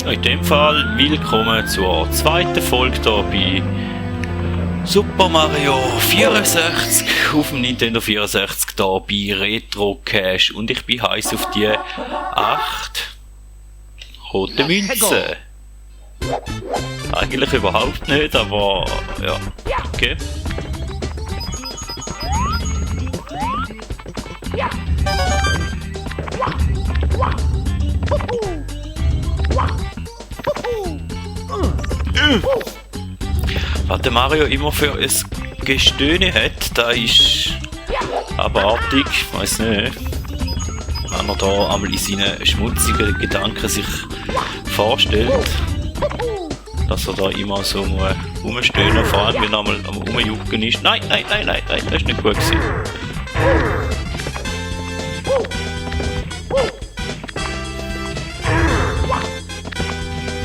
In dem Fall willkommen zur zweiten Folge hier bei Super Mario 64 auf dem Nintendo 64 hier bei Retro Cash und ich bin heiß auf die 8 rote Münzen. Eigentlich überhaupt nicht, aber ja, okay. Was der Mario immer für ein Gestöhne hat, da ist abartig, ich weiss nicht, wenn er da einmal in seinen schmutzigen Gedanken sich vorstellt, dass er da immer so rumstöhnen, vor allem wenn er einmal am Rumjucken ist. Nein, das ist nicht gut gewesen.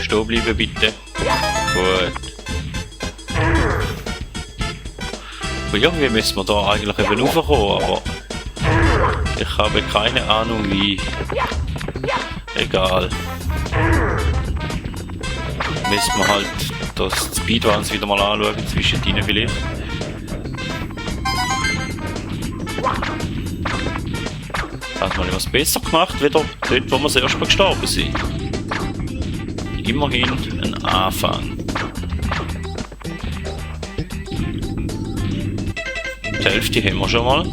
Stehen bleiben bitte. Gut. Und irgendwie müssen wir da eigentlich eben raufkommen, aber ich habe keine Ahnung wie. Egal. Müssen wir halt das Speedruns wieder mal anschauen, zwischendrin vielleicht. Hat man etwas besser gemacht, wieder dort, wo wir das erste Mal gestorben sind. Immerhin ein Anfang. Die Hälfte haben wir schon mal.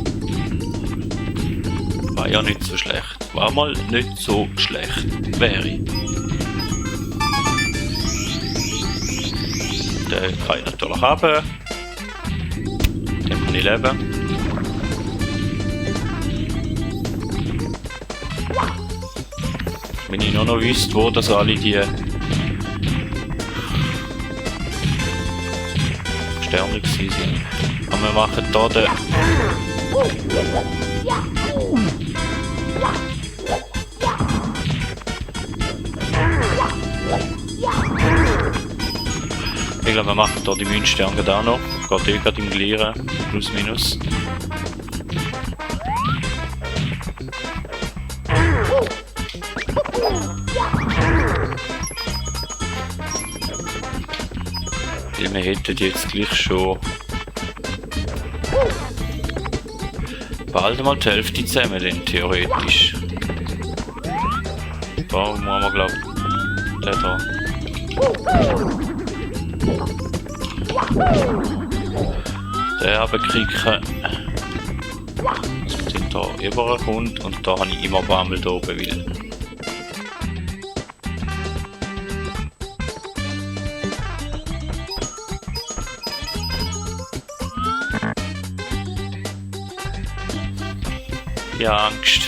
War ja nicht so schlecht. War mal nicht so schlecht. Wäre. Der kann ich natürlich haben. Den kann ich leben. Wenn ich noch wüsste, wo das alle die Sterne gewesen sind. Und wir machen hier den... Ich glaube, wir machen hier die Münzsterne da noch. Geht gerade im Gleichen. Plus, minus. Weil wir hätten jetzt gleich schon bald mal die Hälfte zusammen, denn theoretisch. Da muss man, glaube ich, den da. Den runterkriegen. Dass man den da rüberkommt und da habe ich immer Bammel da oben will. Ja, Angst.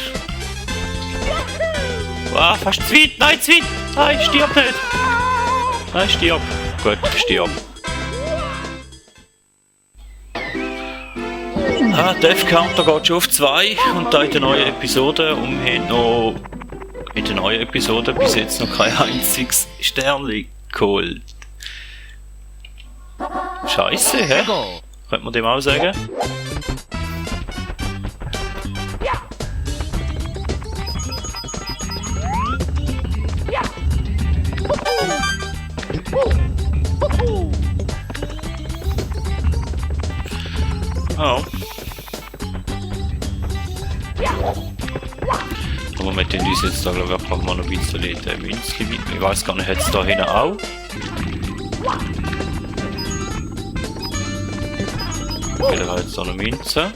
Wow, fast zu weit! Nein, zu weit! Nein, stirb nicht! Nein, stirb! Gut, stirb. Death Counter geht schon auf 2 und da in der neuen Episode und wir haben noch in der neuen Episode bis jetzt noch kein einziges Sternli geholt. Scheiße, hä? Könnte man dem auch sagen? Oh. Aber wir tun uns jetzt da glaube ich einfach mal noch ein bisschen den Münzchen mit. Ich weiß gar nicht, hat es da hinten auch? Vielleicht hat es da noch Münzen.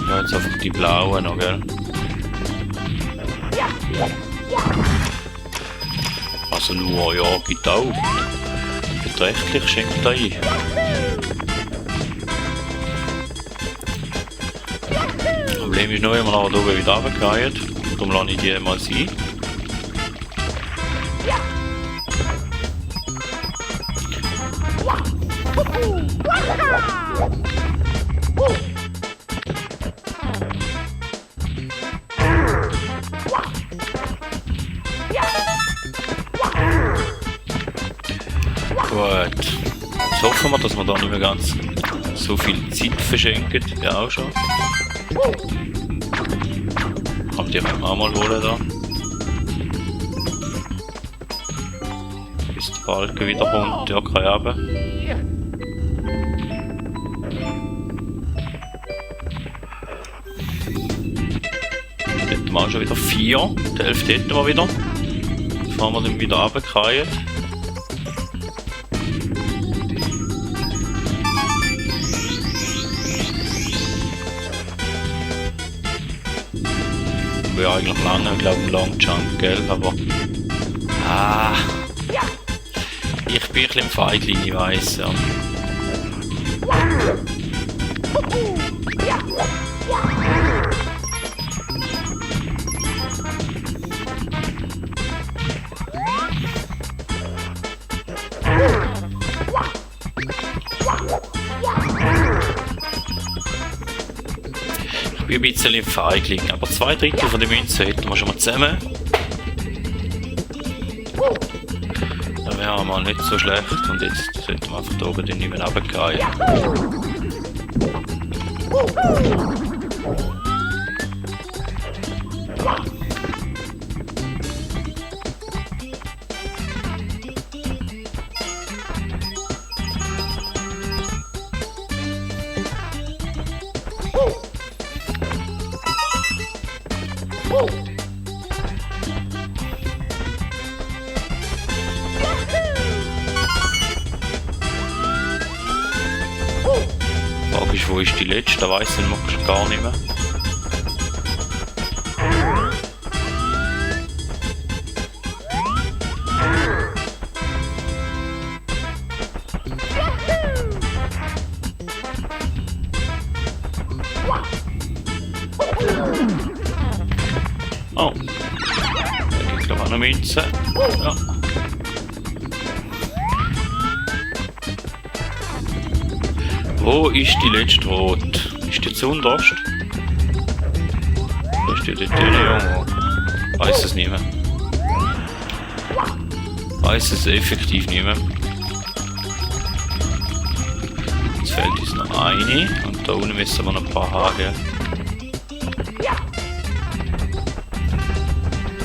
Ja, jetzt einfach die blauen noch, gell? Also nur, ja, gibt auch. Beträchtlich schenkt er ein. Das Problem ist nur, wenn man nachher oben wieder runtergeht. Darum lasse ich die mal sein. Gut. Jetzt hoffen wir, dass wir da nicht mehr ganz so viel Zeit verschenken. Ja, auch schon. Komm, die können wir auch mal holen da. Balken wieder kommt, ja, keine Ahnung. Jetzt hätten wir auch schon wieder 4. Die Hälfte hätten wir wieder. Bevor wir dann wieder runterfallen. Ja, eigentlich lange, ich glaube, ein Long Jump, gell, aber... Ah... Ich bin ein bisschen im Feigling, ich weiss, ja. Ich bin ein bisschen im Feigling, aber 2/3 von den Münzen hätten wir schon mal zusammen. Das wäre mal nicht so schlecht und jetzt sollten wir einfach da oben den nicht mehr runterfallen. Frage ist, wo ist die letzte? Da weiss ich gar nicht mehr. Oh. Da gibt es glaube ich auch noch Münzen. Ja. Wo ist die letzte Rot? Ist die zu unterst? Da steht die irgendwo. Weiß es nicht mehr. Weiß es effektiv nicht mehr. Jetzt fällt uns noch eine und da unten müssen wir noch ein paar Haare.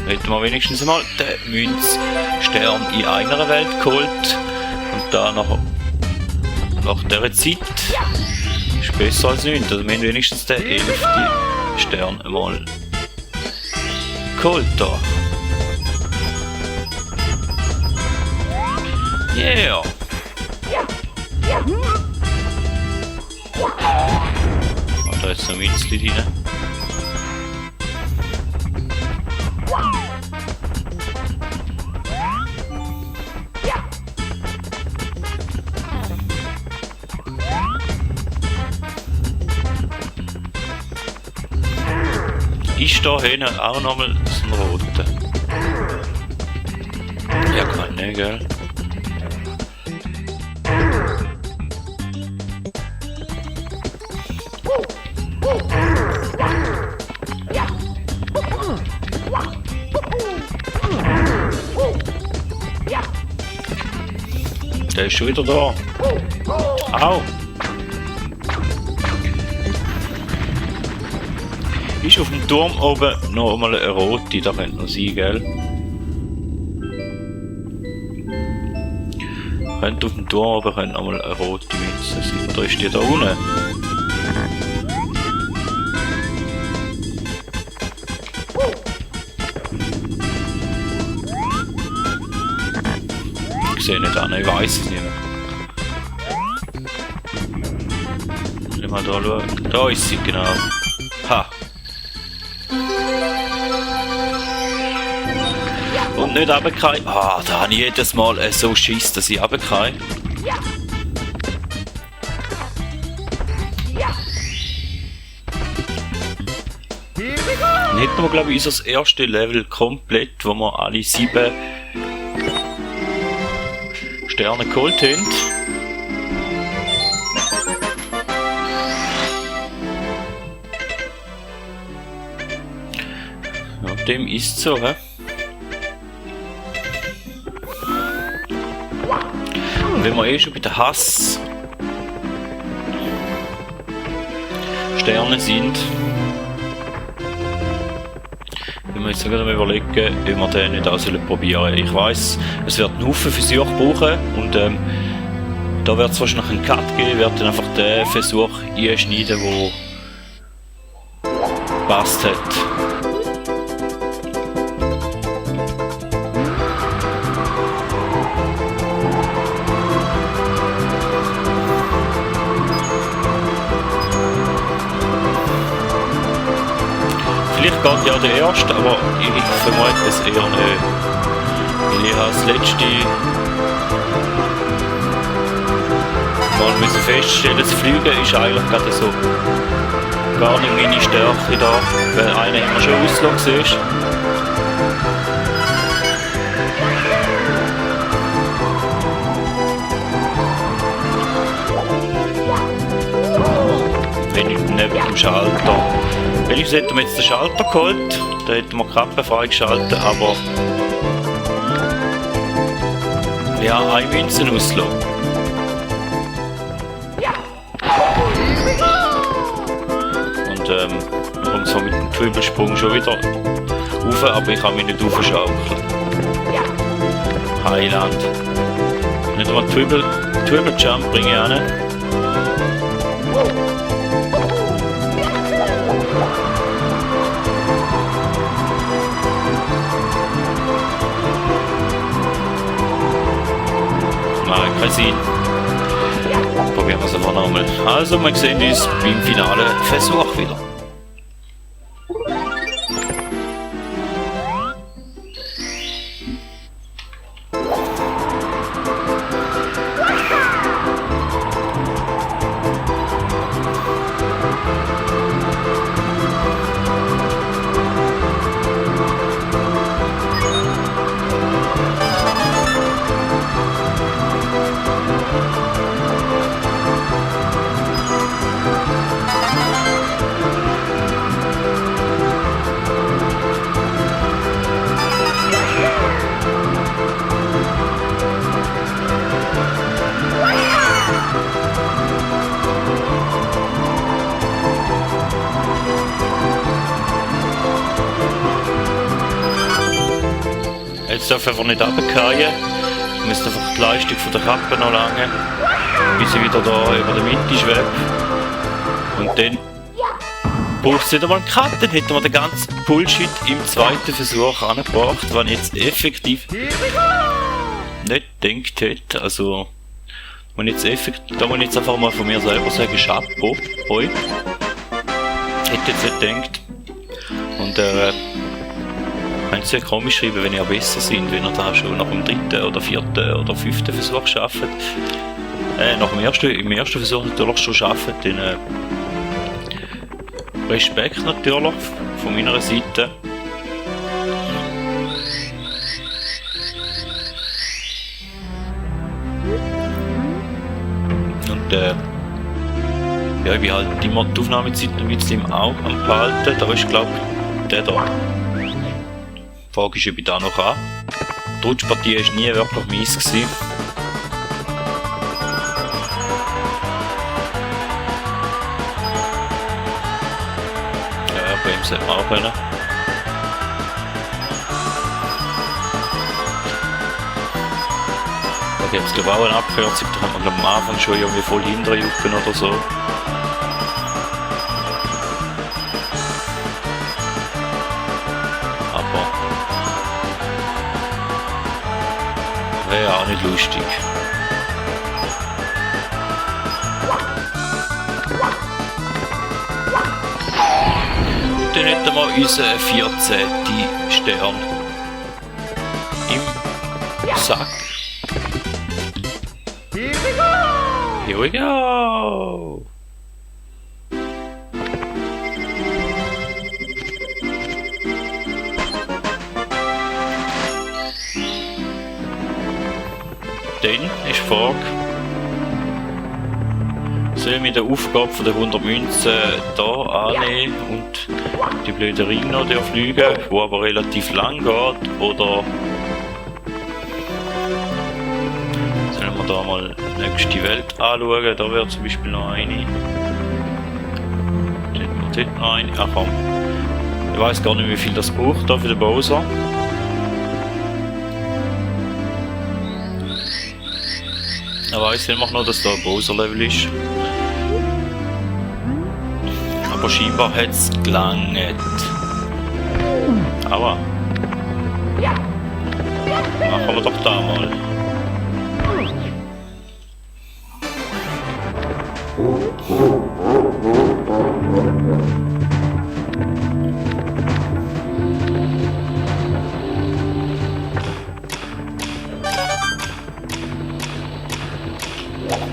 Hätten wir wenigstens mal den Münzstern in einer Welt geholt und da nach dieser Zeit ist besser als nichts. Also wir haben wenigstens den 11. Stern einmal geholt da. Yeah! Und da ist noch ein Münzli drin. Ist da hinten auch nochmal so ein roter? Ja, kann nicht, gell? Der ist schon wieder da. Au! Ist auf dem Turm oben noch einmal eine rote, da könnte noch sein, gell? Könnte auf dem Turm oben könnte noch mal eine rote Münze sein. Oder ist die da unten? Ich sehe nicht an, ich weiß es nicht mehr. Soll ich mal da schauen? Da ist sie, genau. Ha! Und nicht runtergefallen. Ah, da habe ich jedes Mal so Schiss, dass ich runtergehe. Dann hätten wir, glaube ich, unser erstes Level komplett, wo wir alle 7 Sterne geholt haben. Ja, dem ist so, hä? Und wenn wir eh schon bei den Hass Sterne sind, wenn wir jetzt gerade mal überlegen, ob wir den nicht auch probieren sollen. Ich weiss, es wird einen Haufen Versuche brauchen und da wird es wahrscheinlich einen Cut geben, ich werde dann einfach den Versuch einschneiden, der gepasst hat. Vielleicht geht ja der erste, aber ich vermute es eher nicht. Weil ich habe das letzte Mal müssen feststellen, das Fliegen ist eigentlich gerade so gar nicht meine Stärke da, weil einer immer schon ausgelaufen ist. Wenn ich neben dem Schalter. Wenigstens hätten wir jetzt den Schalter geholt, da hätten wir Kappe freigeschaltet, aber ja, eine Münze auslassen. Und wir kommen so mit dem Trübelsprung schon wieder rauf, aber ich kann mich nicht raufschaukeln. Heiland. Nicht einmal Trübeljump bringe ich an. Nein, kein Sinn. Probieren wir es einfach nochmal. Also, wir sehen uns beim finalen Versuch wieder. Jetzt darf ich einfach nicht runterfallen. Ich muss einfach die Leistung von der Kappe noch lange, bis ich wieder da über der Mitte schwebe. Und dann braucht es wieder mal einen Cut. Dann hätten wir den ganzen Bullshit im zweiten Versuch angebracht, was ich jetzt effektiv nicht gedacht hätte. Also, da muss ich jetzt einfach mal von mir selber sagen, Chapeau, hoi. Hätte jetzt nicht gedacht. Und könnt ihr ja komisch schreiben, wenn ihr besser sind, wenn ihr da schon nach dem dritten oder vierten oder fünften Versuch schafft. Nach dem ersten Versuch natürlich schon schafft, dann Respekt natürlich von meiner Seite. Und ja, ich bin halt immer die Aufnahmezeit ein bisschen im Auge am behalten. Da ist, glaube ich, der da. Die Frage ist, ob ich da noch an. Die Rutschpartie war nie wirklich mies gewesen. Ja, bremsen hätte man auch können. Da gibt es glaube ich auch eine Abkürzung, da kann man glaub, am Anfang schon irgendwie voll hinterjucken oder so. Wäre ja auch nicht lustig. Dann hätten wir unseren 14. Stern im Sack. Here we go! Dann ist die Frage, soll ich mit der Aufgabe von der 100 Münzen hier annehmen und die blöden Ringe noch fliegen, die aber relativ lang geht, oder sollen wir da mal die nächste Welt anschauen? Da wäre zum Beispiel noch eine. Dort noch eine. Ach komm, Ich weiß gar nicht, wie viel das braucht da für den Bowser. Ich weiss einfach nur, dass da ein Bowser-Level ist. Aber scheinbar hat es gelangt. Aber machen wir doch da mal.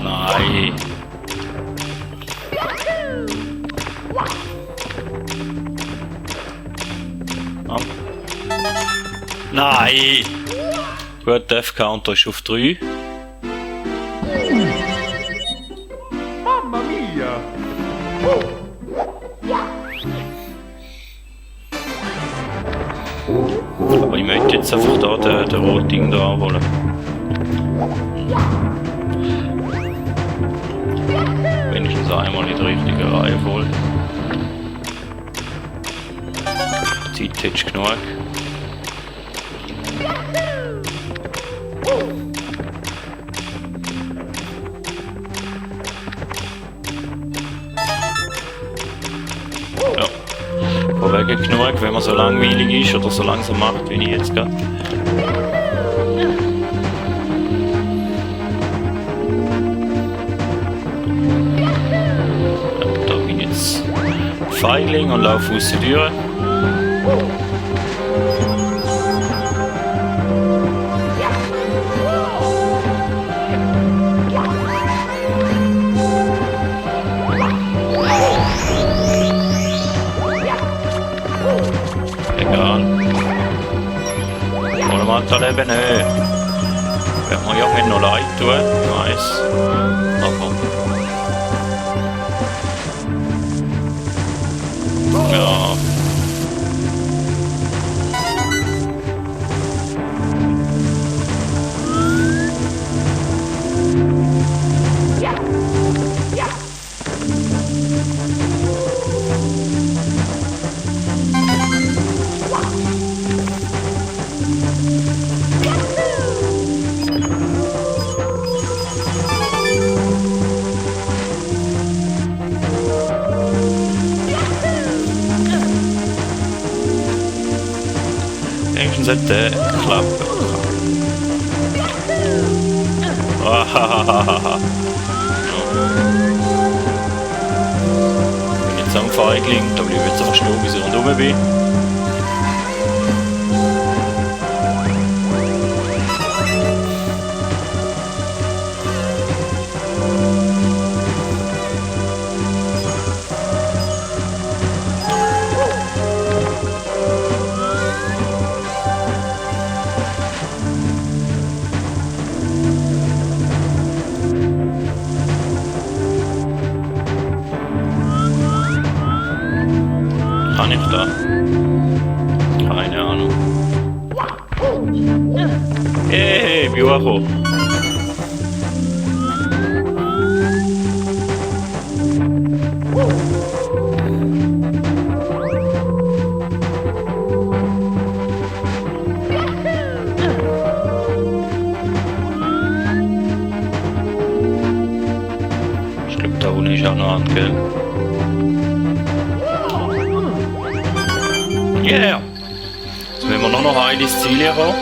Nein. Ah. Nein! Gut, Death Counter ist auf 3. Mamma mia! Aber ich möchte jetzt einfach da den roten Ding da abholen. Wenigstens einmal in der richtigen Reihe voll. Zeit hättest du genug. Ja. Von wegen genug, wenn man so langweilig ist oder so langsam macht, wie ich jetzt gerade. Ja, da bin ich jetzt Feigling und laufe aus der Tür. Egal. Wollen wir da leben? Nö. Wird mir Jungen noch leid tun, ich weiss. Aber. Ja. Wenigstens sollte klappen. Ahahaha. Ich bin jetzt am Feigling, da bleibe ich jetzt einfach stehen, bis ich rundherum bin. Kann ich da? Keine Ahnung. Hey, bin hochgekommen. Ich glaube, da unten ist auch noch ein, gell? Yeah! Jetzt müssen wir noch ein ins Ziel kommen.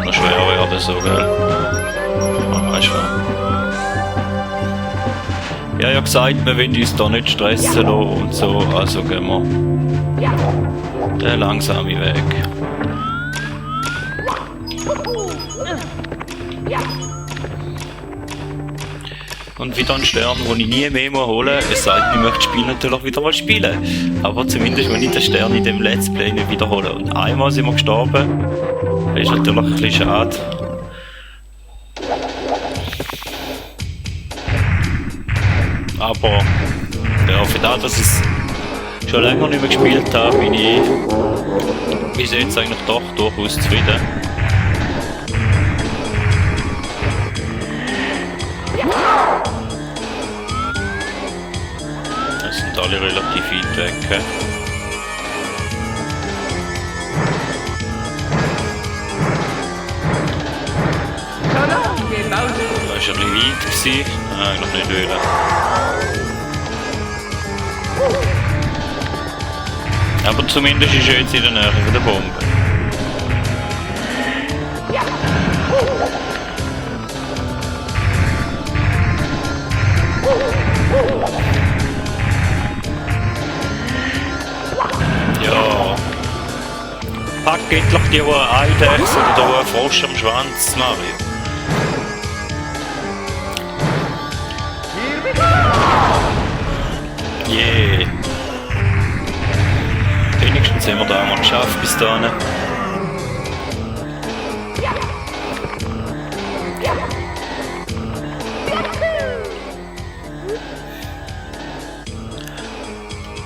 Noch schwer werden so, gell? Weißt du. Ja, ja gesagt, wir wollen uns da nicht stressen lassen und so, also gehen wir den langsamen Weg. Und wieder ein Stern, den ich nie mehr holen muss, es sei denn, ich möchte das Spiel natürlich wieder mal spielen. Aber zumindest will ich den Stern in dem Let's Play nicht wiederholen. Und einmal sind wir gestorben, das ist natürlich ein bisschen schade. Aber ja, für das, dass es schon länger nicht mehr gespielt habe, bin ich bis jetzt eigentlich doch durchaus zufrieden. Das sind alle relativ weit weg. Das war ein bisschen weit gewesen. Eigentlich nicht wollen. Aber zumindest ist er jetzt in der Nähe von der Bombe. Ja. Pack endlich die Eidechse oder die Frosch am Schwanz, Mario. Yeah. Wenigstens haben wir da mal geschafft bis dahin.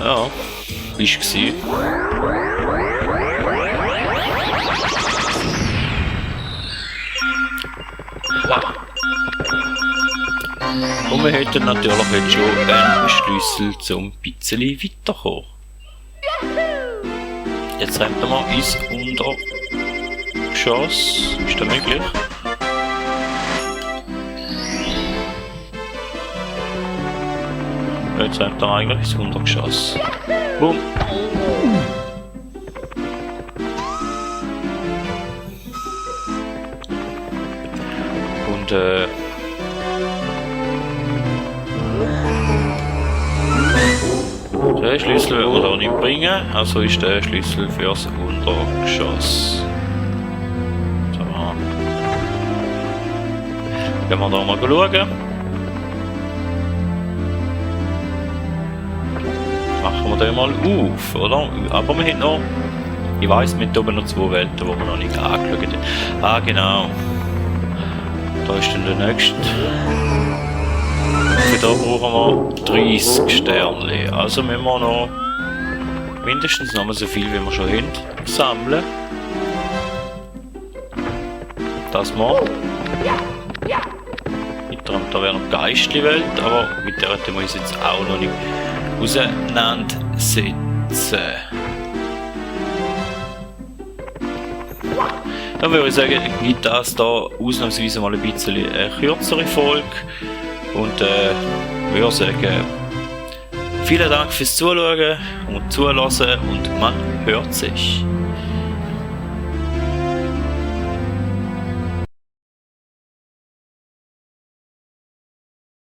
Ja, ist gsi. Und wir hätten natürlich jetzt schon einen Schlüssel zum ein bisschen weiterkommen. Jetzt rennt er mal ins Untergeschoss. Ist das möglich? Jetzt rennt er eigentlich ins Untergeschoss. Boom! Und den Schlüssel wollen wir da nicht bringen, also ist der Schlüssel fürs Untergeschoss. So. Gehen wir da mal schauen. Machen wir den mal auf, oder? Aber wir haben noch, ich weiss, wir haben oben noch 2 Welten, die wir noch nicht angeschaut haben. Ah, genau. Da ist dann der nächste. Für da brauchen wir 30 Sterne. Also müssen wir noch mindestens noch mal so viel, wie wir schon haben, sammeln. Das mal. Da wäre noch Geistli-Welt, aber mit der müssen wir uns jetzt auch noch nicht auseinandersetzen. Dann würde ich sagen, gibt das da ausnahmsweise mal ein bisschen eine kürzere Folge. Und würde sagen, vielen Dank fürs Zuschauen und Zuhören und man hört sich.